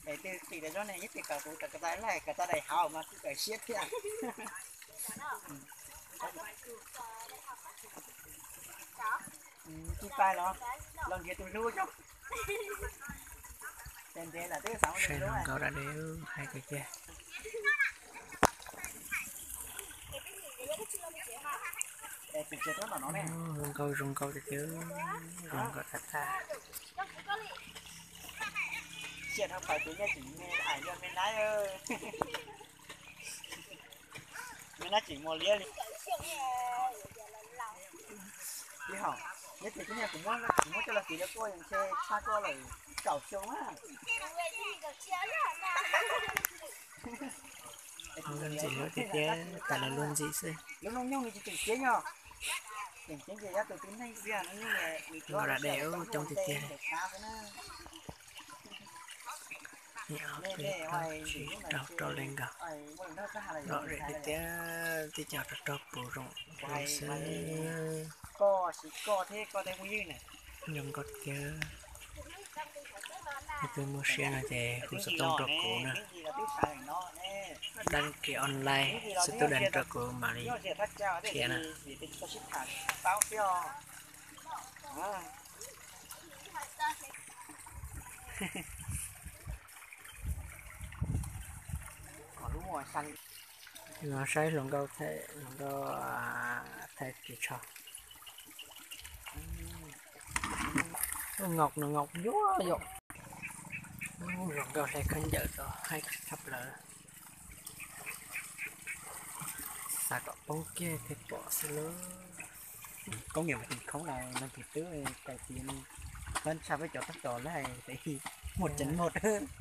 Twb tim tas zog ne, ib txwm kawm kuv kawm tau laij kawm tau daim hauv mas kuj kawm siab thiab. Tsis pais los, los nrhiav tus hlub xyov. Ntev ntev lawm twb xav ua tus hlub. Hluas nkauj da de hais tiag tiag. Hluas nkauj zoo nkauj tiag tiag, zoo nkauj tag tag. Siab dhau plaws tus nyiaj tseem me, yog me nab, me nab tseem mos liab li. Ib hom, nyob ces kuv niag kuv muab, kuv muab coj los kis rau koj ntshe tshaj koj lawm kaum xyoo na. Ntxim hlub tiag tiab, tas lawv luag ntxim xwb. Lub noob nyoog nws tsis tseem ceeb os. Tseem ceeb ces yog tus tib neeg xwb, noob nyoog nws da de coob tiag tiag. Nim no peb tsis raug rau li nkaus, lom zem tiag tiag, tib co rau rau puv zoo li xwb. Koj siv koj thiab koj tej phooj ywg na. Zoo nkauj tiag. Yog twg muaj siab no ces hu xov tooj rau kuv na. Đăng ký online, subscribe rau kuv mam li qhia na. Saib hluas nkauj, hluas nkauj thaij ris tsho. Ngọc nws ngọc yuav yom. Hluas nkauj hle khaub ncaws tau haib tshaj plaws. Xav kom poob kiag thiaj pom xwb lauj. Koob yam mas tus khoob los leej twg twb tau tias nws qab ntshai peb cov tab tom lawm, muaj tseeb muaj.